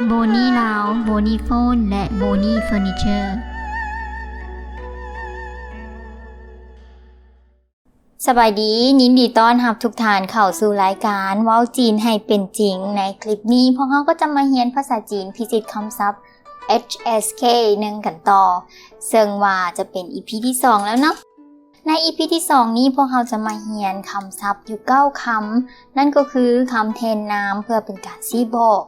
Bonnie ລາວ Bonnie Phone ແລະ Bonnie Furniture. ສະບາຍດີ, ຍິນດີຕ້ອນຮັບທຸກທ່ານເຂົ້າສູ່ລາຍການເວົ້າຈີນໃຫ້ເປັນຈິງ. ໃນຄລິບນີ້ ພວກເຮົາກໍຈະມາຮຽນພາສາຈີນພິຊິດຄຳສັບ H S K ໜຶ່ງກັນຕໍ່, ເຊິ່ງວ່າຈະເປັນ ອີພີ ທີສອງແລ້ວເນາະ. ໃນ ອີພີ ທີສອງນີ້ ພວກເຮົາຈະມາຮຽນຄຳສັບຢູ່ເກົ້າຄຳ, ນັ້ນກໍຄືຄຳແທນນາມເພື່ອເປັນການຊີ້ບອກ,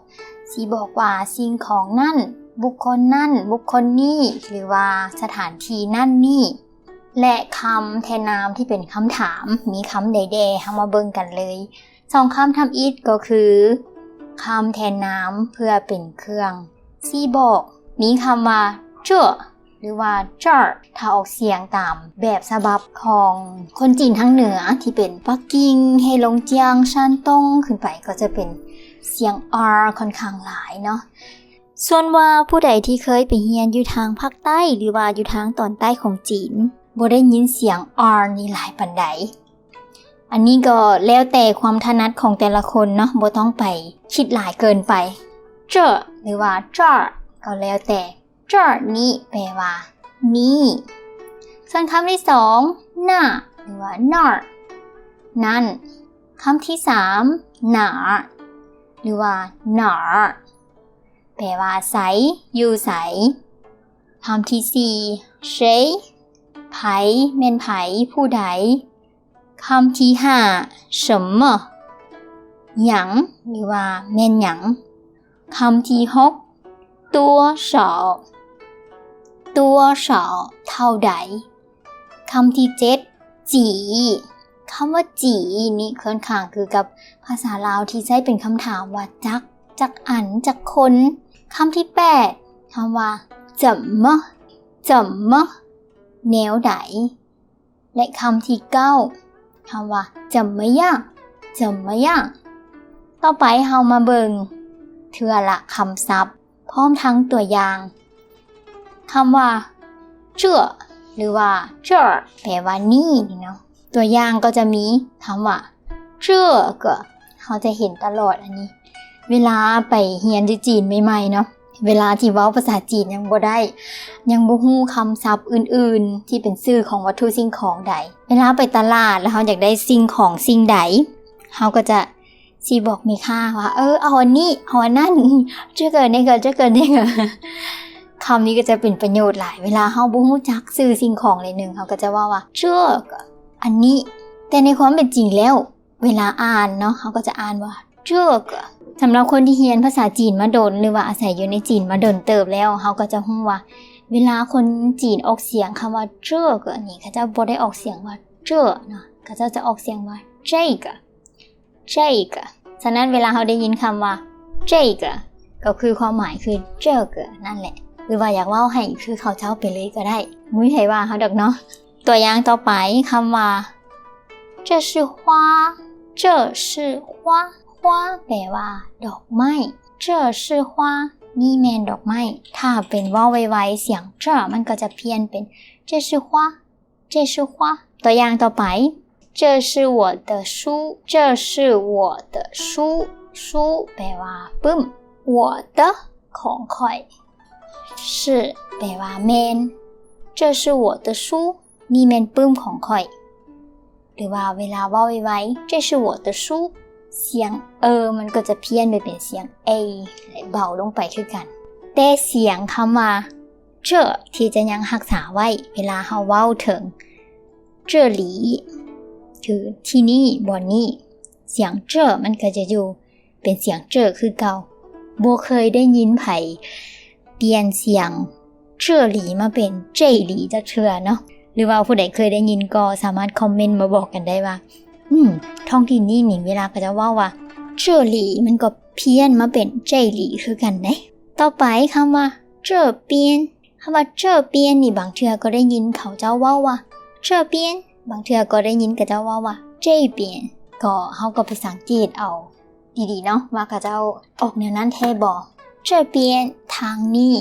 ຊີ້ບອກວ່າສິ່ງຂອງນັ້ນ, ບຸກຄົນນັ້ນ, ບຸກຄົນນີ້ ຫຼືວ່າສະຖານທີ່ນັ້ນນີ້ ແລະ ຄຳແທນນາມທີ່ເປັນຄຳຖາມ ມີຄຳໃດແດ່? ເຮົາມາເບິ່ງກັນເລີຍ. ສອງຄຳທຳອິດກໍຄື ຄຳແທນນາມເພື່ອເປັນເຄື່ອງຊີ້ບອກ ມີຄຳວ່າ 这 ຫຼືວ່າ 这儿 ຖ້າອອກສຽງຕາມແບບສະບັບຂອງຄົນຈີນທາງເໜືອ ທີ່ເປັນປັກກິ່ງ, ເຮຫຼົງຈຽງ, ຊານຕົງ ຂຶ້ນໄປກໍຈະເປັນສຽງ r ຄ່ອນຂ້າງຫຼາຍເນາະ. ສ່ວນວ່າຜູ້ໃດທີ່ເຄີຍໄປຮຽນຢູ່ທາງພາກໃຕ້ ຫຼືວ່າຢູ່ທາງຕອນໃຕ້ຂອງຈີນ ບໍ່ໄດ້ຍິນສຽງ r ນີ້ຫຼາຍປານໃດ. ອັນນີ້ກໍແລ້ວແຕ່ຄວາມຖະໜັດຂອງແຕ່ລະຄົນເນາະ, ບໍ່ຕ້ອງໄປຄິດຫຼາຍເກີນໄປ. 这 ຫຼືວ່າ 这儿 ກໍແລ້ວແຕ່. 这儿 ນີ້ແປວ່າ ນີ້. ສ່ວນຄຳທີສອງ 那 ຫຼືວ່າ 那儿 ນັ້ນ. ຄຳທີສາມ 哪儿 ຫຼືວ່າ 哪儿 ແປວ່າ ໃສ ຢູ່ໃສ. ຄຳທີສີ່ 谁 ໃຜ ແມ່ນໃຜ ຜູ້ໃດ. ຄຳທີຫ້າ 什么 ຫຍັງ ຫຼືວ່າ ແມ່ນຫຍັງ. ຄຳທີຫົກ 多少 多少 ເທົ່າໃດ. ຄຳທີເຈັດ 几 ຄຳວ່າ 几 ນີ້ຄ່ອນຂ້າງຄືກັບພາສາລາວທີ່ໃຊ້ເປັນຄຳຖາມວ່າ ຈັກ ຈັກອັນ ຈັກຄົນ. ຄຳທີແປດ ຄຳວ່າ 怎么 怎么 ແນວໃດ. ແລະ ຄຳທີເກົ້າ ຄຳວ່າ 怎么样 怎么样. ຕໍ່ໄປເຮົາມາເບິ່ງເທື່ອລະຄຳສັບ ພ້ອມທັງຕົວຢ່າງ. ຄຳວ່າ 这 ຫຼືວ່າ 这儿 ແປວ່າ ນີ້ ນີ້ເນາະ. ຕົວຢ່າງກໍຈະມີຄຳວ່າ 这个 ເຮົາຈະເຫັນຕະຫຼອດອັນນີ້ ເວລາໄປຮຽນຢູ່ຈີນໃໝ່ໆເນາະ, ເວລາທີ່ເວົ້າພາສາຈີນຍັງບໍ່ໄດ້ ຍັງບໍ່ຮູ້ຄຳສັບອື່ນໆທີ່ເປັນຊື່ຂອງວັດຖຸສິ່ງຂອງໃດ, ເວລາໄປຕະຫຼາດແລ້ວເຮົາຢາກໄດ້ສິ່ງຂອງສິ່ງໃດ ເຮົາກໍຈະ ຊິບອກແມ່ຄ້າວ່າ ເອີ ເອົາອັນນີ້ ເອົາອັນນັ້ນ 这个 那个 这个 那个. ຄຳນີ້ກໍຈະເປັນປະໂຫຍດຫຼາຍ ເວລາເຮົາບໍ່ຮູ້ຈັກຊື່ສິ່ງຂອງໃດໜຶ່ງ ເຮົາກໍຈະເວົ້າວ່າ 这个 ອັນນີ້. ແຕ່ໃນຄວາມເປັນຈິງແລ້ວ ເວລາອ່ານເນາະ ເຮົາກໍຈະອ່ານວ່າ 这个. ສຳລັບຄົນທີ່ຮຽນພາສາຈີນມາດົນ ຫຼືວ່າອາໄສຢູ່ໃນຈີນມາດົນເຕີບແລ້ວ ເຮົາກໍຈະຮູ້ວ່າ ເວລາຄົນຈີນອອກສຽງຄຳວ່າ 这个 ນີ້ ເຂົາເຈົ້າບໍ່ໄດ້ອອກສຽງວ່າ 这 ເນາະ ເຂົາເຈົ້າຈະອອກສຽງວ່າ 这个 这个. ສະນັ້ນເວລາເຮົາໄດ້ຍິນຄຳວ່າ 这个 ກໍຄືຄວາມໝາຍຄື 这个 ນັ້ນແຫຼະ ຫຼືວ່າຢາກເວົ້າໃຫ້ຄືເຂົາເຈົ້າໄປເລີຍກໍໄດ້ ບໍ່ມີໃຜວ່າເຮົາດອກເນາະ. ຕົວຢ່າງຕໍ່ໄປ ຄຳວ່າ 这是花 这是花 花 ແປວ່າ ດອກໄມ້ 这是花 ນີ້ແມ່ນດອກໄມ້. ຖ້າເປັນເວົ້າໄວໆ ສຽງ 这 ມັນກໍຈະພຽນເປັນ 这是花 这是花. ຕົວຢ່າງຕໍ່ໄປ 这是我的书 这是我的书 书 ແປວ່າປຶ້ມ 我的 ຂອງຂ້ອຍ 是 ແປວ່າແມ່ນ 这是我的书 ນີ້ແມ່ນປຶ້ມຂອງຂ້ອຍ. ຫຼືວ່າເວລາເວົ້າໄວໆ 这是我的书 ສຽງ เอ ມັນກໍຈະພຽນໄປເປັນສຽງ เอ ແລະ ເບົາລົງໄປຄືກັນ. ແຕ່ສຽງຄຳວ່າ 这 ທີ່ຈະຍັງຮັກສາໄວ້ ເວລາເຮົາເວົ້າເຖິງ 这里 ຄືທີ່ນີ້ ບ່ອນນີ້ ສຽງ 这 ມັນກໍຈະຢູ່ເປັນສຽງ 这 ຄືເກົ່າ. ບໍ່ເຄີຍໄດ້ຍິນໃຜປ່ຽນສຽງ 这里 ມາເປັນ 这里 ຈັກເທື່ອເນາະ ຫຼືວ່າຜູ້ໃດເຄີຍໄດ້ຍິນກໍສາມາດຄອມເມັນມາບອກກັນໄດ້ວ່າ ອືມ ທ້ອງຖິ່ນນີ້ນີ້ ເວລາເຂົາເຈົ້າເວົ້າວ່າ 这里 ມັນກໍພຽນມາເປັນ 这里 ຄືກັນເດ້. ຕໍ່ໄປ ຄຳວ່າ 这边 ຄຳວ່າ 这边 ນີ້ ບາງເທື່ອກໍໄດ້ຍິນເຂົາເຈົ້າເວົ້າວ່າ 这边 ບາງເທື່ອກໍໄດ້ຍິນເຂົາເຈົ້າເວົ້າວ່າ 这边 ກໍເຮົາກໍໄປສັງເກດເອົາດີໆເນາະ ວ່າເຂົາເຈົ້າອອກແນວນັ້ນແທ້ບໍ່. 这边 ທາງນີ້.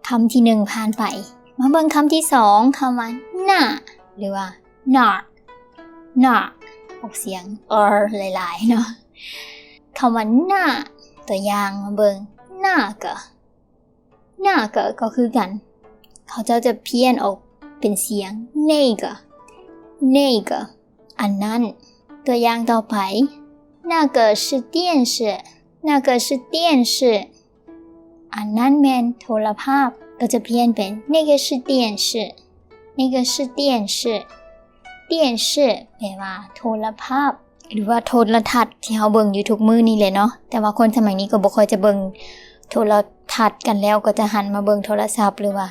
ຄຳທີໜຶ່ງຜ່ານໄປ ມາເບິ່ງຄຳທີສອງ ຄຳວ່າ 那 ຫຼືວ່າ 那儿 那儿 ອອກສຽງ r ຫຼາຍໆເນາະ. ຄຳວ່າ 那ຕົວຢ່າງມາເບິ່ງ 那个 那个 ກໍຄືກັນ ເຂົາເຈົ້າຈະພຽນອອກເປັນສຽງ 那个 那个 ອັນນັ້ນ. ຕົວຢ່າງຕໍ່ໄປ 那个是电视 那个是电视 ອັນນັ້ນແມ່ນໂທລະພາບ ກໍຈະພຽນເປັນ 那个是电视 那个是电视 电视 ແປວ່າໂທລະພາບ ຫຼືວ່າໂທລະທັດທີ່ເຮົາເບິ່ງຢູ່ທຸກມື້ນີ້ແຫຼະເນາະ ແຕ່ວ່າຄົນສະໄໝນີ້ກໍບໍ່ຄ່ອຍຈະເບິ່ງໂທລະທັດກັນແລ້ວ ກໍຈະຫັນມາເບິ່ງໂທລະສັບ ຫຼືວ່າ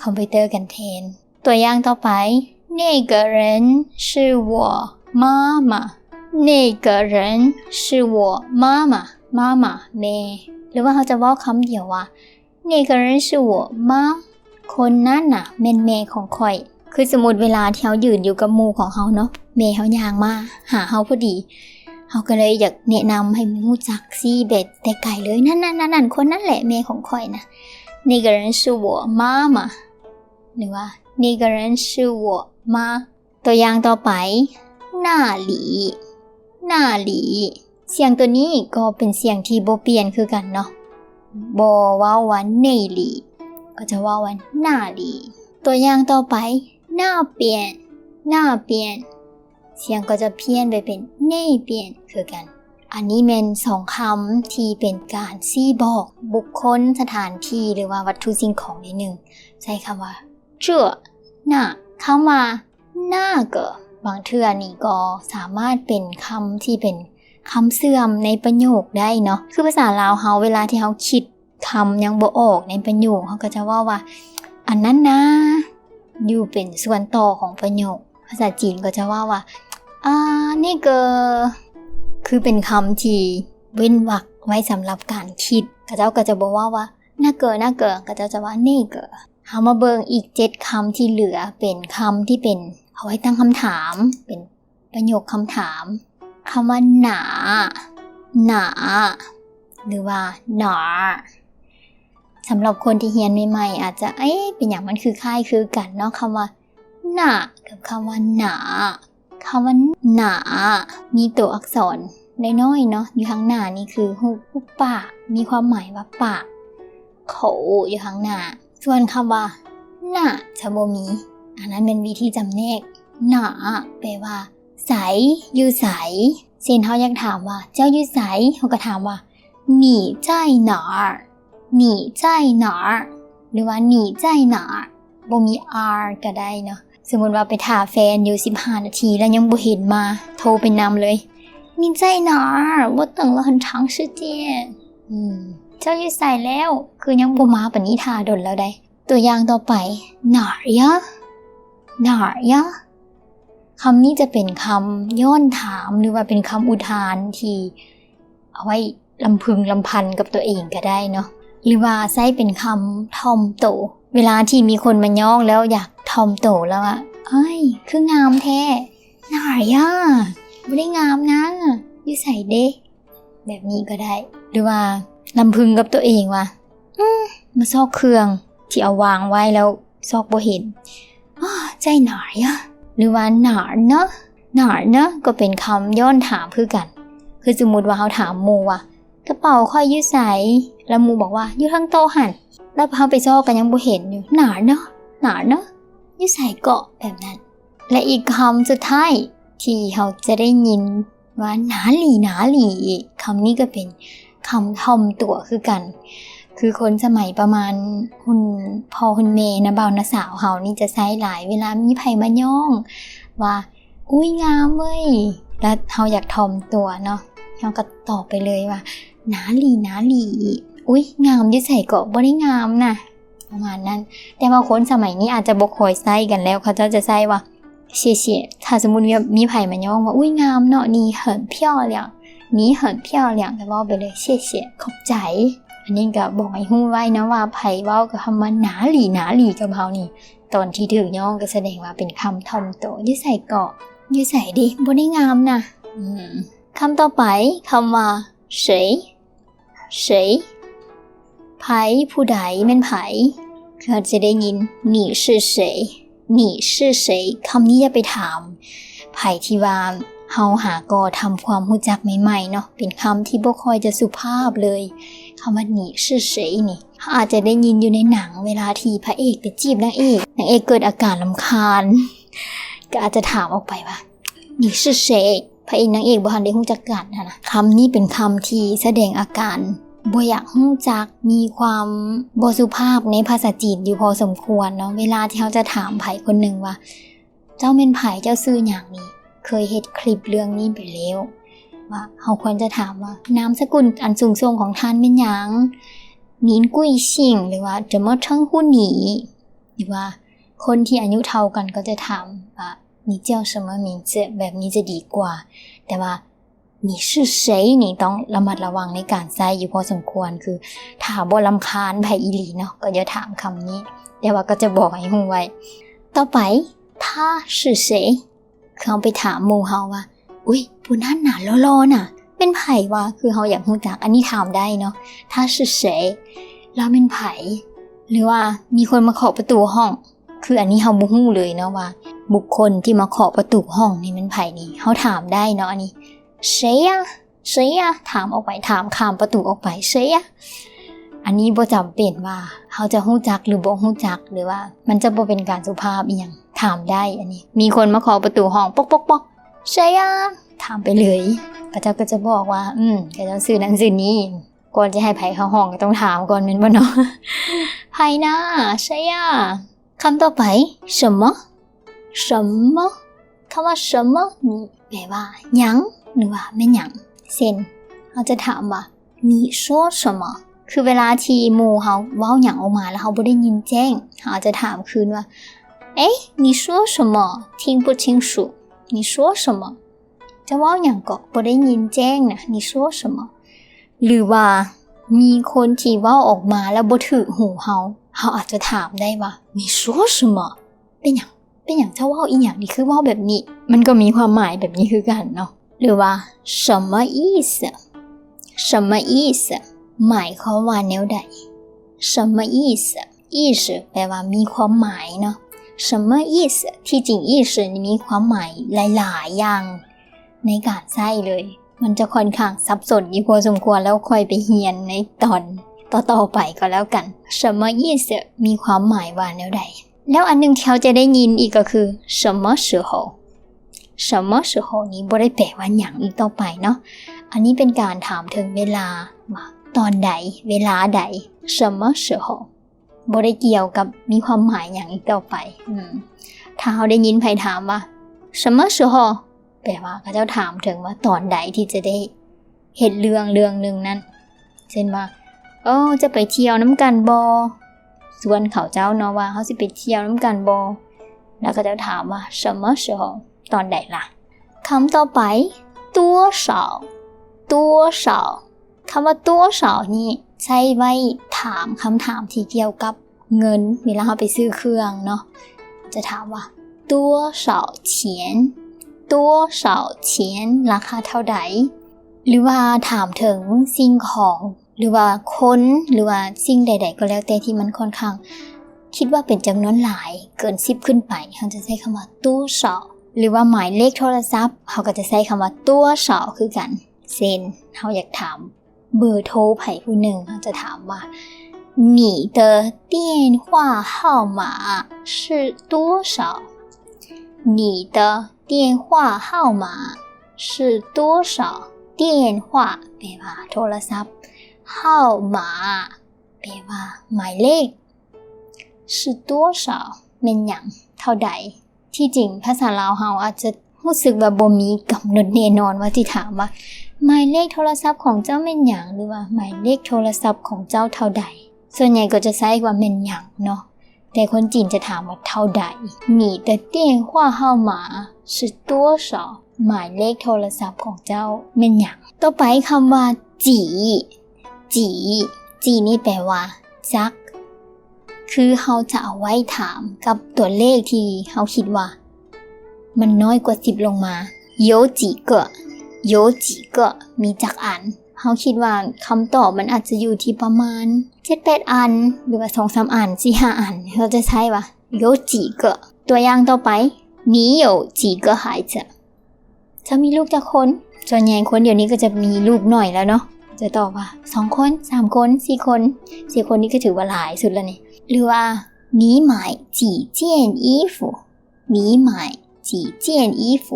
ຄອມພິວເຕີກັນແທນ. ຕົວຢ່າງຕໍ່ໄປ 那个人是我妈妈 那个人是我妈妈 妈妈 ແມ່ ຫຼືວ່າເຮົາຈະເວົ້າຄຳດຽວວ່າ 那个人是我妈 ຄົນນັ້ນນະແມ່ນແມ່ຂອງຂ້ອຍ. ຄືສົມມຸດເວລາທີ່ເຮົາຢືນຢູ່ກັບໝູ່ຂອງເຮົາເນາະ ແມ່ເຮົາຍ່າງມາຫາເຮົາພໍດີ ເຮົາກໍເລີຍຢາກແນະນຳໃຫ້ຮູ້ຈັກ ຊີ້ແບບແຕ່ໄກເລີຍ ນັ້ນໆໆໆ ຄົນນັ້ນແຫຼະແມ່ຂອງຂ້ອຍນະ 那个人是我妈妈 ຫຼືວ່າ 那个人是我妈. ຕົວຢ່າງຕໍ່ໄປ 那里 那里 ສຽງຕົວນີ້ກໍເປັນສຽງທີ່ບໍ່ປ່ຽນຄືກັນເນາະ ບໍ່ເວົ້າວ່າ 那里 ກໍຈະເວົ້າວ່າ 那里. ຕົວຢ່າງຕໍ່ໄປ 那边 那边 ສຽງກໍຈະພຽນໄປເປັນ 那边 ຄືກັນ. ອັນນີ້ແມ່ນສອງຄຳທີ່ເປັນການຊີ້ບອກບຸກຄົນ, ສະຖານທີ່ ຫຼືວ່າວັດຖຸສິ່ງຂອງໃດໜຶ່ງ ໃຊ້ຄຳວ່າ 这 那 ຄຳວ່າ 那个 ບາງເທື່ອນີ້ກໍສາມາດເປັນຄຳທີ່ເປັນຄຳເຊື່ອມໃນປະໂຫຍກໄດ້ເນາະ. ຄືພາສາລາວເຮົາ ເວລາທີ່ເຮົາຄິດຄຳຍັງບໍ່ອອກໃນປະໂຫຍກ ເຮົາກໍຈະເວົ້າວ່າ ອັນນັ້ນນາ ຢູ່ເປັນສ່ວນຕໍ່ຂອງປະໂຫຍກ. ພາສາຈີນກໍຈະເວົ້າວ່າ ອາ 那个 ຄືເປັນຄຳທີ່ເວັ້ນວັກໄວ້ສຳລັບການຄິດ. ເຂົາເຈົ້າກໍຈະບໍ່ເວົ້າວ່າ 那个 那个 ເຂົາເຈົ້າຈະວ່າ 那个. ເຮົາມາເບິ່ງອີກເຈັດຄຳທີ່ເຫຼືອ ເປັນຄຳທີ່ເປັນເອົາໄວ້ຕັ້ງຄຳຖາມ ເປັນປະໂຫຍກຄຳຖາມ. ຄຳວ່າ 哪 哪 ຫຼືວ່າ 哪儿. ສຳລັບຄົນທີ່ຮຽນໃໝ່ໆ ອາດຈະ ເອ ເປັນຫຍັງມັນຄືຄ້າຍຄືກັນເນາະ ຄຳວ່າ 那 ກັບຄຳວ່າ 哪. ຄຳວ່າ 哪 ມີຕົວອັກສອນນ້ອຍໆເນາະ ຢູ່ທາງໜ້ານີ້ຄືຮູບ ຮູບປາກ ມີຄວາມໝາຍວ່າປາກ 口 ຢູ່ທາງໜ້າ. ສ່ວນຄຳວ່າ 那 ຈະບໍ່ມີ. ອັນນັ້ນແມ່ນວິທີຈຳແນກ. 哪 ແປວ່າ ໃສ ຢູ່ໃສ. ເຊັ່ນ ເຮົາຢາກຖາມວ່າ ເຈົ້າຢູ່ໃສ? ເຮົາກໍຖາມວ່າ 你在哪儿? 你在哪儿? ຫຼືວ່າ 你在哪儿? ບໍ່ມີ are ກໍໄດ້ເນາະ. ສົມມຸດວ່າໄປຖ້າແຟນຢູ່ສິບຫ້ານາທີ ແລ້ວຍັງບໍ່ເຫັນມາ ໂທໄປນຳເລີຍ 你在哪儿? 我等了很长时间. ອືມ ເຈົ້າຢູ່ໃສແລ້ວ? ຄືຍັງບໍ່ມາປານນີ້ ຖ້າດົນແລ້ວໃດ. ຕົວຢ່າງຕໍ່ໄປ 哪儿呀? 哪儿呀? ຄຳນີ້ຈະເປັນຄຳຍ້ອນຖາມ ຫຼືວ່າເປັນຄຳອຸທານທີ່ເອົາໄວ້ລຳພຶງລຳພັນກັບຕົວເອງກໍໄດ້ເນາະ ຫຼືວ່າໃຊ້ເປັນຄຳຖ່ອມໂຕ ເວລາທີ່ມີຄົນມາຍ້ອງແລ້ວຢາກຖ່ອມໂຕແລ້ວວ່າ ອ້າຍ ຄືງາມແທ້ 哪儿呀? ບໍ່ໄດ້ງາມນາ ຢູ່ໃສເດ? ແບບນີ້ກໍໄດ້ ຫຼືວ່າລຳພຶງກັບຕົວເອງວ່າ ອືມ ມາຊອກເຄື່ອງທີ່ເອົາວາງໄວ້ແລ້ວຊອກບໍ່ເຫັນ 在哪儿呀? ຫຼືວ່າ 哪儿呢? 哪儿呢? ກໍເປັນຄຳຍ້ອນຖາມຄືກັນ. ຄືສົມມຸດວ່າເຮົາຖາມໝູ່ວ່າ ກະເປົາຂ້ອຍຢູ່ໃສ? ແລ້ວໝູ່ບອກວ່າ ຢູ່ເທິງໂຕະຫັ້ນ. ແລ້ວເຮົາໄປຊອກກໍຍັງບໍ່ເຫັນຢູ່ 哪儿呢? 哪儿呢? ຢູ່ໃສເກາະ? ແບບນັ້ນ. ແລະ ອີກຄຳສຸດທ້າຍທີ່ເຮົາຈະໄດ້ຍິນວ່າ 哪里 哪里 ຄຳນີ້ກໍເປັນຄຳຖ່ອມຕົວຄືກັນ. ຄືຄົນສະໄໝປະມານຮຸ່ນພໍ່ຮຸ່ນແມ່ ນ້າບ່າວນ້າສາວເຮົານີ້ຈະໃຊ້ຫຼາຍ ເວລາມີໃຜມາຍ້ອງວ່າ ອຸ້ຍ ງາມເວີ້ຍ ແລ້ວເຮົາຢາກຖ່ອມຕົວເນາະ ເຮົາກໍຕອບໄປເລີຍວ່າ 哪里 哪里 ອຸ້ຍ ງາມຢູ່ໃສເກາະ? ບໍ່ໄດ້ງາມນະ. ປະມານນັ້ນ. ແຕ່ວ່າຄົນສະໄໝນີ້ອາດຈະບໍ່ຄ່ອຍໃຊ້ກັນແລ້ວ ເຂົາເຈົ້າຈະໃຊ້ວ່າ 谢谢. ຖ້າສົມມຸດວ່າມີໃຜມາຍ້ອງວ່າ ອຸ້ຍ ງາມເນາະ 你很漂亮 你很漂亮 ກໍເວົ້າໄປເລີຍ 谢谢 ຂອບໃຈ. ອັນນີ້ກໍບອກໃຫ້ຮູ້ໄວ້ນະວ່າ ໃຜເວົ້າກັບຄຳວ່າ 哪里 哪里 ກັບເຮົານີ້ ຕອນທີ່ຖືກຍ້ອງກໍສະແດງວ່າເປັນຄຳຖ່ອມໂຕ. ຢູ່ໃສເກາະ? ຢູ່ໃສເດ? ບໍ່ໄດ້ງາມນະ. ອືມ. ຄຳຕໍ່ໄປ ຄຳວ່າ 谁 谁 ໃຜ ຜູ້ໃດ ແມ່ນໃຜ? ເຮົາຈະໄດ້ຍິນ 你是谁 你是谁 ຄຳນີ້ຢ່າໄປຖາມໃຜທີ່ວ່າ ເຮົາຫາກໍທຳຄວາມຮູ້ຈັກໃໝ່ໆເນາະ ເປັນຄຳທີ່ບໍ່ຄ່ອຍຈະສຸພາບເລີຍ. ຄຳວ່າ 你是谁 ນີ້ ເຮົາອາດຈະໄດ້ຍິນຢູ່ໃນໜັງ ເວລາທີ່ພະເອກໄປຈີບນາງເອກ ນາງເອກເກີດອາການລຳຄານ ກໍອາດຈະຖາມອອກໄປວ່າ 你是谁 ພະເອກນາງເອກບໍ່ທັນໄດ້ຮູ້ຈັກກັນຫັ້ນນະ. ຄຳນີ້ເປັນຄຳທີ່ສະແດງອາການບໍ່ຢາກຮູ້ຈັກ, ມີຄວາມບໍ່ສຸພາບໃນພາສາຈີນຢູ່ພໍສົມຄວນເນາະ. ເວລາທີ່ເຮົາຈະຖາມໃຜຄົນໜຶ່ງວ່າ ເຈົ້າແມ່ນໃຜ? ເຈົ້າຊື່ຫຍັງ? ນີ້ ເຄີຍເຮັດຄລິບເລື່ອງນີ້ໄປແລ້ວ ວ່າເຮົາຄວນຈະຖາມວ່າ ນາມສະກຸນອັນສູງສົ່ງຂອງທ່ານແມ່ນຫຍັງ? 您贵姓 ຫຼືວ່າ 怎么称呼你? ຫຼືວ່າຄົນທີ່ອາຍຸເທົ່າກັນກໍຈະຖາມວ່າ 你叫什么名字 ແບບນີ້ຈະດີກວ່າ. ແຕ່ວ່າ 你是谁 ນີ້ຕ້ອງລະມັດລະວັງໃນການໃຊ້ຢູ່ພໍສົມຄວນ ຄືຖ້າບໍ່ລຳຄານໃຜອີ່ຫຼີເນາະ ກໍຢ່າຖາມຄຳນີ້ ແຕ່ວ່າກໍຈະບອກໃຫ້ຮູ້ໄວ້. ຕໍ່ໄປ 他是谁 ຄືເຮົາໄປຖາມໝູ່ເຮົາວ່າ ອຸ້ຍ ຜູ້ນັ້ນນະ ຫຼໍ່ໆນະ ແມ່ນໃຜວະ? ຄືເຮົາຢາກຮູ້ຈັກ ອັນນີ້ຖາມໄດ້ເນາະ 他是谁 ລາວແມ່ນໃຜ? ຫຼືວ່າມີຄົນມາເຄາະປະຕູຫ້ອງ ຄືອັນນີ້ເຮົາບໍ່ຮູ້ເລີຍເນາະວ່າ ບຸກຄົນທີ່ມາເຄາະປະຕູຫ້ອງນີ້ແມ່ນໃຜນີ້ ເຮົາຖາມໄດ້ເນາະ. ອັນນີ້ 谁呀 谁呀 ຖາມອອກໄປ ຖາມຂ້າມປະຕູອອກໄປ 谁呀 ອັນນີ້ບໍ່ຈຳເປັນວ່າເຮົາຈະຮູ້ຈັກ ຫຼື ບໍ່ຮູ້ຈັກ ຫຼືວ່າມັນຈະບໍ່ເປັນການສຸພາບອີ່ຫຍັງ ຖາມໄດ້. ອັນນີ້ ມີຄົນມາເຄາະປະຕູຫ້ອງ ປອກໆໆ 谁呀 ຖາມໄປເລີຍ ເຂົາເຈົ້າກໍຈະບອກວ່າ ອືມ ເຂົາເຈົ້າຊື່ນັ້ນຊື່ນີ້. ກ່ອນຈະໃຫ້ໃຜເຂົ້າຫ້ອງກໍຕ້ອງຖາມກ່ອນແມ່ນບໍ່ເນາະ? ໃຜນະ? ໃຊ່ອະ? ຄຳຕໍ່ໄປ 什么? 什么? ຄຳວ່າ 什么 ນີ້ແປວ່າຫຍັງ ຫຼືວ່າແມ່ນຫຍັງ. ເຊັ່ນ ເຮົາຈະຖາມວ່າ 你说什么? ຄືເວລາທີ່ໝູ່ເຮົາເວົ້າຫຍັງອອກມາ ແລ້ວເຮົາບໍ່ໄດ້ຍິນແຈ້ງ ເຮົາອາດຈະຖາມຄືນວ່າ 诶，你说什么？听不清楚。你说什么？ ເຈົ້າເວົ້າຫຍັງເກາະ? ບໍ່ໄດ້ຍິນແຈ້ງນະ 你说什么? ຫຼືວ່າມີຄົນທີ່ເວົ້າອອກມາແລ້ວບໍ່ຖືກຫູເຮົາ ເຮົາອາດຈະຖາມໄດ້ວ່າ 你说什么? ເປັນຫຍັງ? ເປັນຫຍັງ? ເຈົ້າເວົ້າອີ່ຫຍັງນີ້? ຄືເວົ້າແບບນີ້ ມັນກໍມີຄວາມໝາຍແບບນີ້ຄືກັນເນາະ. ຫຼືວ່າ 什么意思? 什么意思? ໝາຍຄວາມວ່າແນວໃດ? 什么意思? 意思 ແປວ່າມີຄວາມໝາຍເນາະ. 什么意思? ທີ່ຈິງ 意思 ນີ້ມີຄວາມໝາຍຫຼາຍໆຢ່າງໃນການໃຊ້ເລີຍ. ມັນຈະຂ້ອນຂ້າງສັບສົນຢູ່ພໍສົມຄວນ ແລ້ວຄ່ອຍໄປຮຽນໃນຕອນຕໍ່ໆໄປກໍແລ້ວກັນ. 什么意思? ມີຄວາມໝາຍວ່າແນວໃດ? ແລ້ວອັນໜຶ່ງທີ່ເຮົາຈະໄດ້ຍິນອີກກໍຄື 什么时候? 什么时候 ນີ້ບໍ່ໄດ້ແປວ່າຫຍັງອີກຕໍ່ໄປເນາະ. ອັນນີ້ເປັນການຖາມເຖິງເວລາ ວ່າຕອນໃດ ເວລາໃດ. 什么时候 ບໍ່ໄດ້ກ່ຽວກັບມີຄວາມໝາຍຫຍັງອີກຕໍ່ໄປ. ອືມ ຖ້າເຮົາໄດ້ຍິນໃຜຖາມວ່າ 什么时候? ແປວ່າເຂົາເຈົ້າຖາມເຖິງວ່າຕອນໃດທີ່ຈະໄດ້ເຮັດເລື່ອງເລື່ອງໜຶ່ງນັ້ນ. ເຊັ່ນວ່າ ໂອ້ ຈະໄປທ່ຽວນຳກັນບໍ່? ຊວນເຂົາເຈົ້າເນາະວ່າ ເຮົາຊິໄປທ່ຽວນຳກັນບໍ່? ແລ້ວເຂົາເຈົ້າຖາມວ່າ 什么时候? ຕອນໃດລະ? ຄຳຕໍ່ໄປ 多少? 多少? ຄຳວ່າ 多少 ນີ້ໃຊ້ໄວ້ຖາມຄຳຖາມທີ່ກ່ຽວກັບເງິນ ເວລາເຮົາໄປຊື້ເຄື່ອງເນາະ ຈະຖາມວ່າ 多少钱? 多少钱? ລາຄາເທົ່າໃດ? ຫຼືວ່າຖາມເຖິງສິ່ງຂອງ ຫຼືວ່າຄົນ ຫຼືວ່າສິ່ງໃດໆກໍແລ້ວແຕ່ທີ່ມັນຂ້ອນຂ້າງຄິດວ່າເປັນຈຳນວນຫຼາຍເກີນສິບຂຶ້ນໄປ ເຮົາຈະໃຊ້ຄຳວ່າ 多少? ຫຼືວ່າໝາຍເລກໂທລະສັບ ເຮົາກໍຈະໃຊ້ຄຳວ່າ 多少 ຄືກັນ. ເຊັ່ນ ເຮົາຢາກຖາມເບີໂທໃຜຜູ້ໜຶ່ງ ເຮົາຈະຖາມວ່າ 你的电话号码是多少? 你的电话号码是多少? 电话 ແປວ່າໂທລະສັບ 号码 ແປວ່າໝາຍເລກ 是多少 ແມ່ນຫຍັງ ເທົ່າໃດ? ທີ່ຈິງພາສາລາວເຮົາອາດຈະຮູ້ສຶກວ່າບໍ່ມີກຳນົດແນ່ນອນວ່າຊິຖາມວ່າ ໝາຍເລກໂທລະສັບຂອງເຈົ້າແມ່ນຫຍັງ ຫຼືວ່າໝາຍເລກໂທລະສັບຂອງເຈົ້າເທົ່າໃດ? ສ່ວນໃຫຍ່ກໍຈະໃຊ້ວ່າແມ່ນຫຍັງເນາະ ແຕ່ຄົນຈີນຈະຖາມວ່າເທົ່າໃດ? 你的电话号码是多少? ໝາຍເລກໂທລະສັບຂອງເຈົ້າແມ່ນຫຍັງ? ຕໍ່ໄປຄຳວ່າ 几? 几? 几 ນີ້ແປວ່າຈັກ ຄືເຮົາຈະເອົາໄວ້ຖາມກັບຕົວເລກທີ່ເຮົາຄິດວ່າມັນນ້ອຍກວ່າສິບລົງມາ 有几个? 有几个? ມີຈັກອັນ? ເຮົາຄິດວ່າຄຳຕອບມັນອາດຈະຢູ່ທີ່ປະມານເຈັດແປດອັນ ຫຼືວ່າສອງສາມອັນ ສີ່ຫ້າອັນ ເຮົາຈະໃຊ້ວ່າ 有几个? ຕົວຢ່າງຕໍ່ໄປ 你有几个孩子? ໃ ເຈົ້າມີລູກຈັກຄົນ? ສ່ວນໃຫຍ່ຄົນດຽວນີ້ກໍຈະມີລູກໜ້ອຍແລ້ວເນາະ ຈະຕອບວ່າ ສອງຄົນ ສາມຄົນ ສີ່ຄົນ. ສີ່ຄົນນີ້ກໍຖືວ່າຫຼາຍສຸດແລ້ວນີ້. ຫຼືວ່າ 你买几件衣服? 你买几件衣服?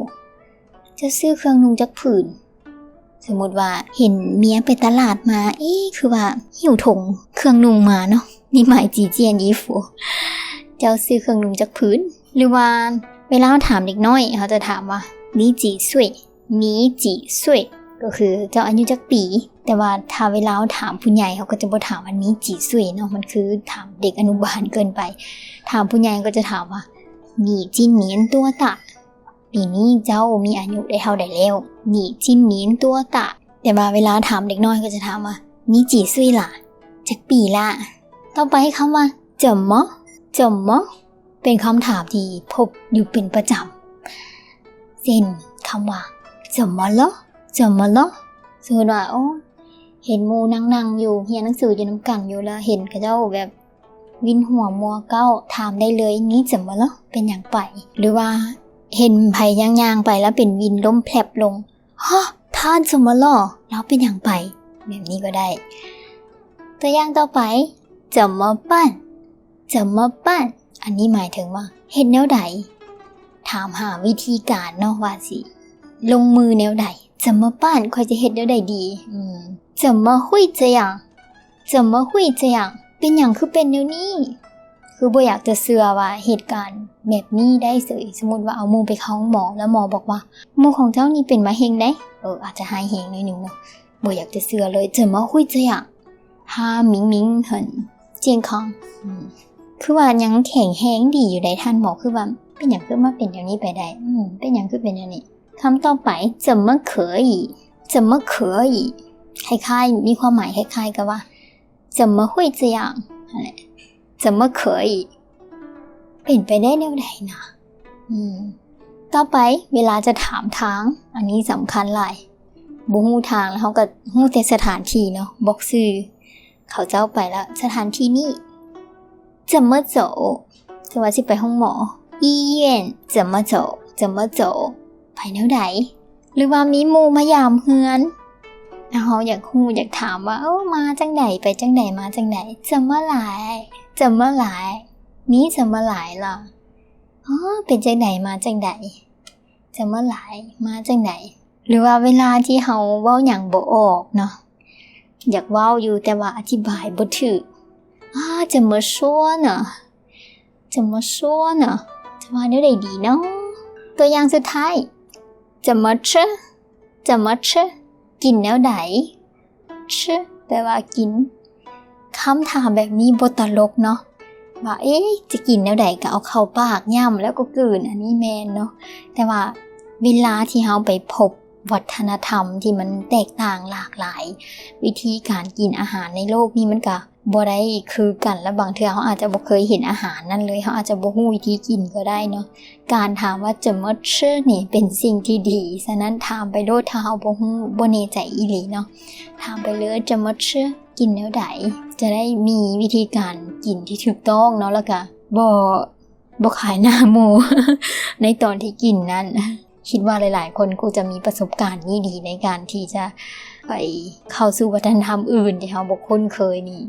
ເຈົ້າຊື້ເຄື່ອງນຸ່ງຈັກຜືນ? ສົມມຸດວ່າເຫັນເມຍໄປຕະຫຼາດມາ ເອ ຄືວ່າຫິ້ວຖົງເຄື່ອງນຸ່ງມາເນາະ. 你买几件衣服? ເຈົ້າຊື້ເຄື່ອງນຸ່ງຈັກຜືນ? ຫຼືວ່າເວລາເຮົາຖາມເດັກນ້ອຍ ເຮົາຈະຖາມວ່າ 你几岁? 你几岁? ກໍຄືເຈົ້າອາຍຸຈັກປີ? ແຕ່ວ່າຖ້າເວລາເຮົາຖາມຜູ້ໃຫຍ່ ເຮົາກໍຈະບໍ່ຖາມວ່າ 你几岁 ເນາະ ມັນຄືຖາມເດັກອະນຸບານເກີນໄປ. ຖາມຜູ້ໃຫຍ່ກໍຈະຖາມວ່າ 你今年多大? ປີນີ້ເຈົ້າມີອາຍຸໄດ້ເທົ່າໃດແລ້ວ? 你今年多大? ແຕ່ວ່າເວລາຖາມເດັກນ້ອຍກໍຈະຖາມວ່າ 你几岁啦? ຈັກປີລະ? ຕໍ່ໄປຄຳວ່າ 怎么? 怎么? ເປັນຄຳຖາມທີ່ພົບຢູ່ເປັນປະຈຳ ເຊັ່ນ ຄຳວ່າ 怎么了? 怎么了? ສົມມຸດວ່າ ໂອ້ ເຫັນໝູ່ນັ່ງໆຢູ່ ຮຽນໜັງສືຢູ່ນຳກັນຢູ່ ແລ້ວເຫັນເຂົາເຈົ້າແບບວິນຫົວມົວເກົ້າ ຖາມໄດ້ເລີຍ 你怎么了? ເປັນຫຍັງໄປ? ຫຼືວ່າເຫັນໃຜຍ່າງໆໄປ ແລ້ວເປັນວິນລົ້ມແພບລົງ ฮະ 他怎么了? ລາວເປັນຫຍັງໄປ? ແບບນີ້ກໍໄດ້. ຕົວຢ່າງຕໍ່ໄປ 怎么办? 怎么办? ອັນນີ້ໝາຍເຖິງວ່າເຮັດແນວໃດ? ຖາມຫາວິທີການເນາະ ວ່າຊິລົງມືແນວໃດ? 怎么办? ຂ້ອຍຈະເຮັດແນວໃດດີ? ອືມ 怎么会这样? 怎么会这样? ເປັນຫຍັງຄືເປັນແນວນີ້? ຄືບໍ່ຢາກຈະເຊື່ອວ່າເຫດການແບບນີ້ໄດ້ເສີຍ. ສົມມຸດວ່າເອົາໝູ່ໄປເຂົ້າໂຮງໝໍ ແລ້ວໝໍບອກວ່າ ໝູ່ຂອງເຈົ້ານີ້ເປັນມະເຮັງເດ້. ເອີ ອາດຈະຮ້າຍແຮງໜ້ອຍໜຶ່ງເນາະ. ບໍ່ຢາກຈະເຊື່ອເລີຍ 怎么会这样? 他明明很健康 ອືມ ຄືວ່າຍັງແຂງແຮງດີຢູ່ໃດທ່ານໝໍ ຄືວ່າເປັນຫຍັງຄືມາເປັນແນວນີ້ໄປໄດ້? ອືມ ເປັນຫຍັງຄືເປັນແນວນີ້? ຄຳຕໍ່ໄປ 怎么可以? 怎么可以? ຄ້າຍໆ ມີຄວາມໝາຍຄ້າຍໆກັບວ່າ 怎么会这样? ຫັ້ນແຫຼະ 怎么可以? ເປັນໄປໄດ້ແນວໃດນະ? ອືມ ຕໍ່ໄປ ເວລາຈະຖາມທາງ ອັນນີ້ສຳຄັນຫຼາຍ. ບໍ່ຮູ້ທາງ ແລ້ວເຮົາກໍຮູ້ແຕ່ສະຖານທີ່ເນາະ ບອກຊື່ເຂົາເຈົ້າໄປລະ ສະຖານທີ່ນີ້ 怎么走? ສະວ່າຊິໄປໂຮງໝໍ 医院怎么走? 怎么走? ໄປແນວໃດ? ຫຼືວ່າມີໝູ່ມາຢາມເຮືອນ ແລ້ວເຮົາຢາກຮູ້ ຢາກຖາມວ່າ ເອີ ມາຈັ່ງໃດ? ໄປຈັ່ງໃດ? ມາຈັ່ງໃດ? 怎么来? 怎么来? 你怎么来了? ອໍ ເປັນຈັ່ງໃດ? ມາຈັ່ງໃດ? 怎么来? ມາຈັ່ງໃດ? ຫຼືວ່າເວລາທີ່ເຮົາເວົ້າຫຍັງບໍ່ອອກເນາະ ຢາກເວົ້າຢູ່ ແຕ່ວ່າອະທິບາຍບໍ່ຖືກ 啊，怎么说呢？怎么说呢？ຈະວ່າແນວໃດດີເນາະ? ຕົວຢ່າງສຸດທ້າຍ 怎么吃? 怎么吃? ກິນແນວໃດ? 吃 ແປວ່າກິນ. ຄຳຖາມແບບນີ້ບໍ່ຕະຫຼົກເນາະ ວ່າ ເອ ຈະກິນແນວໃດ ກໍເອົາເຂົ້າປາກຫຍ້ຳແລ້ວກໍກືນ ອັນນີ້ແມ່ນເນາະ. ແຕ່ວ່າເວລາທີ່ເຮົາໄປພົບວັດທະນະທຳທີ່ມັນແຕກຕ່າງຫຼາກຫຼາຍ ວິທີການກິນອາຫານໃນໂລກນີ້ມັນກະບໍ່ໄດ້ຄືກັນ ແລະ ບາງເທື່ອເຮົາອາດຈະບໍ່ເຄີຍເຫັນອາຫານນັ້ນເລີຍ ເຮົາອາດຈະບໍ່ຮູ້ວິທີກິນກໍໄດ້ເນາະ. ການຖາມວ່າ 怎么吃 ນີ້ເປັນສິ່ງທີ່ດີ. ສະນັ້ນຖາມໄປໂລດ ຖ້າເຮົາບໍ່ຮູ້ ບໍ່ແນ່ໃຈອີ່ຫຼີເນາະ ຖາມໄປເລີຍ 怎么吃 ກິນແນວໃດ? ຈະໄດ້ມີວິທີການກິນທີ່ຖືກຕ້ອງເນາະ ແລ້ວກະບໍ່ ບໍ່ຂາຍໜ້າໝູ່ ໃນຕອນທີ່ກິນນັ້ນ. ຄິດວ່າຫຼາຍໆຄົນຄົງຈະມີປະສົບການນີ້ດີ ໃນການທີ່ຈະໄປເຂົ້າສູ່ວັດທະນະທຳອື່ນທີ່ເຮົາບໍ່ຄຸ້ນເຄີຍນີ້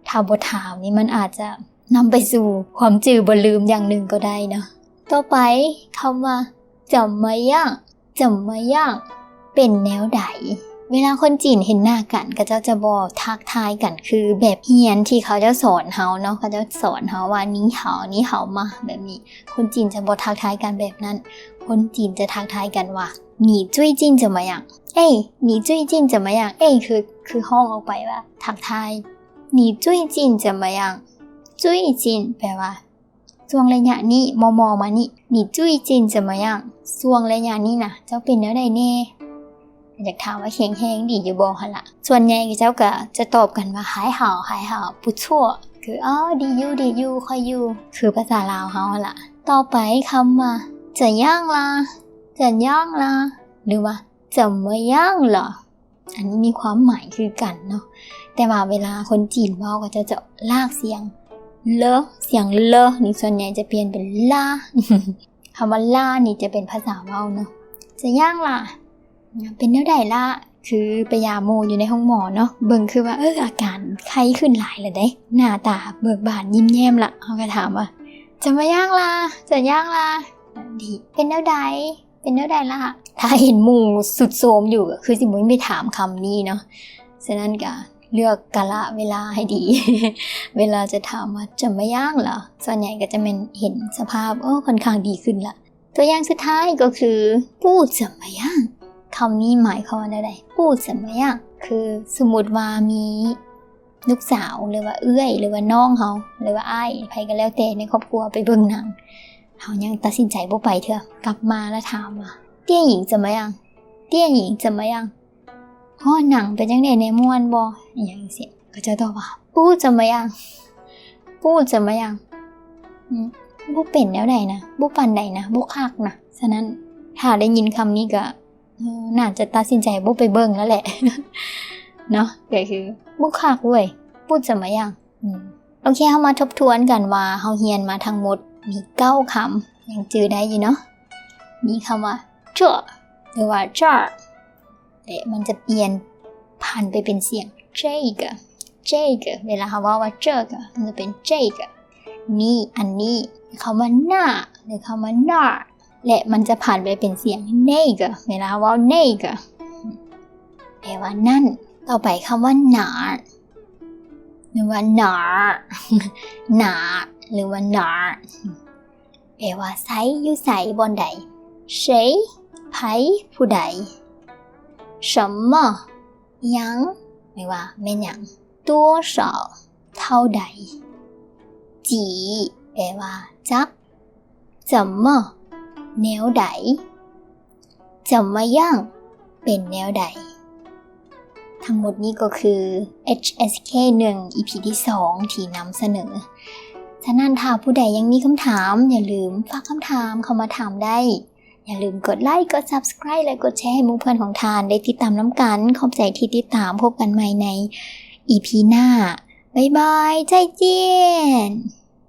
ຖ້າບໍ່ຖາມນີ້ ມັນອາດຈະນຳໄປສູ່ຄວາມຈື່ບໍ່ລືມຢ່າງໜຶ່ງກໍໄດ້ເນາະ. ຕໍ່ໄປ ຄຳວ່າ 怎么样? 怎么样? ເປັນແນວໃດ? ເວລາຄົນຈີນເຫັນໜ້າກັນ ເຂົາເຈົ້າຈະບໍ່ທັກທາຍກັນ ຄືແບບຮຽນທີ່ເຂົາເຈົ້າສອນເຮົາເນາະ ເຂົາເຈົ້າສອນເຮົາວ່າ 你好 你好吗 ແບບນີ້. ຄົນຈີນຈະບໍ່ທັກທາຍກັນແບບນັ້ນ ຄົນຈີນຈະທັກທາຍກັນວ່າ 你最近怎么样? 哎，你最近怎么样? 哎 ຄື ຄືຮ້ອງອອກໄປວ່າທັກທາຍ. 你最近怎么样? 最近 ແປວ່າ ຊ່ວງໄລຍະນີ້ ມໍ່ໆມານີ້. 你最近怎么样? ຊ່ວງໄລຍະນີ້ນະ ເຈົ້າເປັນແນວໃດແດ່? ຢາກຖາມວ່າແຂງແຮງດີຢູ່ບໍ່ຫັ້ນລະ. ສ່ວນໃຫຍ່ເຂົາເຈົ້າກໍຈະຕອບກັນວ່າ 还好 还好 不错 ຄື ອໍ ດີຢູ່ ດີຢູ່ ຄ່ອຍຢູ່ ຄືພາສາລາວເຮົາຫັ້ນລະ. ຕໍ່ໄປຄຳວ່າ 怎样啦? 怎样啦? ຫຼືວ່າ 怎么样了? ອັນນີ້ມີຄວາມໝາຍຄືກັນເນາະ ແຕ່ວ່າເວລາຄົນຈີນເວົ້າ ເຂົາເຈົ້າຈະລາກສຽງ ເລີ ສຽງ ເລີ ນີ້ສ່ວນໃຫຍ່ຈະປ່ຽນເປັນ ລາ. ຄຳວ່າ ລາ ນີ້ຈະເປັນພາສາເວົ້າເນາະ.怎样啦? ເປັນແນວໃດລະ? ຄືໄປຢາມໝູ່ຢູ່ໃນໂຮງໝໍເນາະ ເບິ່ງຄືວ່າ ເອີ ອາການໄຂ້ຂຶ້ນຫຼາຍແລ້ວເດ້ ໜ້າຕາເບີກບານຍິ້ມແຍ້ມລະ ເຮົາກໍຖາມວ່າ 怎么样啦? 怎样啦? ເປັນແນວໃດ? ເປັນແນວໃດລະ? ຖ້າເຫັນໝູ່ຊຸດໂຊມຢູ່ ກໍຄືຊິບໍ່ໄປຖາມຄຳນີ້ເນາະ. ສະນັ້ນກໍເລືອກກາລະເວລາໃຫ້ດີ ເວລາຈະຖາມວ່າ 怎么样啦? ສ່ວນໃຫຍ່ກໍຈະແມ່ນເຫັນສະພາບ ໂອ້ ຂ້ອນຂ້າງດີຂຶ້ນລະ. ຕົວຢ່າງສຸດທ້າຍກໍຄື 不怎么样 ຄຳນີ້ໝາຍຄວາມວ່າແນວໃດ? 不怎么样 ຄືສົມມຸດວ່າມີລູກສາວ ຫຼືວ່າເອື້ອຍ ຫຼືວ່ານ້ອງເຮົາ ຫຼືວ່າອ້າຍ ໃຜກໍແລ້ວແຕ່ໃນຄອບຄົວໄປເບິ່ງໜັງ ເຮົາຍັງຕັດສິນໃຈບໍ່ໄປເທື່ອ ກັບມາແລ້ວຖາມວ່າ 电影怎么样? 电影怎么样? ໂອ້ ໜັງເປັນຈັ່ງໃດແດ່ ມ່ວນບໍ່? ອີ່ຫຍັງຈັ່ງຊີ້ ເຂົາເຈົ້າຕອບວ່າ 不怎么样 不怎么样 ອືມ ບໍ່ເປັນແນວໃດນະ ບໍ່ປານໃດນະ ບໍ່ຄັກນະ. ສະນັ້ນ ຖ້າໄດ້ຍິນຄຳນີ້ກໍ ເອີ ໜ້າຈະຕັດສິນໃຈບໍ່ໄປເບິ່ງແລ້ວແຫຼະເນາະ ກໍຄື ບໍ່ຄັກເວີຍ 不怎么样 ອືມ ໂອເຄ ເຮົາມາທົບທວນກັນວ່າເຮົາຮຽນມາທັງໝົດມີເກົ້າຄຳ ຍັງຈື່ໄດ້ຢູ່ເນາະ. ມີຄຳວ່າ 这 ຫຼືວ່າ 这儿 ແລະ ມັນຈະປ່ຽນ ຜັນໄປເປັນສຽງ 这个 这个 ເວລາເຮົາເວົ້າວ່າ 这个 ມັນຈະເປັນ 这个 ນີ້ ອັນນີ້. ຄຳວ່າ 那 ຫຼືຄຳວ່າ 那儿 ແລະ ມັນຈະຜັນໄປເປັນສຽງ 那个 ເວລາເຮົາເວົ້າ 那个 ແປວ່ານັ້ນ. ຕໍ່ໄປຄຳວ່າ 哪儿 ຫຼືວ່າ 哪儿 哪儿 ຫຼືວ່າ 哪儿 ແປວ່າໃສ ຢູ່ໃສ ບ່ອນໃດ. 谁 ໃຜ ຜູ້ໃດ. 什么 ຫຍັງ ຫຼືວ່າແມ່ນຫຍັງ. 多少 ເທົ່າໃດ. 几 ແປວ່າຈັກ. 怎么 ແນວໃດ. 怎么样 ເປັນແນວໃດ. ທັງໝົດນີ້ກໍຄື ເອັດເອັສເຄ ໜຶ່ງ ອີພີ ທີສອງ ທີ່ນຳສະເໜີ. ສະນັ້ນ ຖ້າຜູ້ໃດຍັງມີຄຳຖາມ ຢ່າລືມຝາກຄຳຖາມເຂົ້າມາຖາມໄດ້. ຢ່າລືມກົດໄລ ກົດ Subscribe ແລະ ກົດແຊໃຫ້ໝູ່ເພື່ອນຂອງທ່ານໄດ້ຕິດຕາມນຳກັນ. ຂອບໃຈທີ່ຕິດຕາມ. ພົບກັນໃໝ່ໃນ ອີພີ ໜ້າ. ບາຍບາຍ. 再见.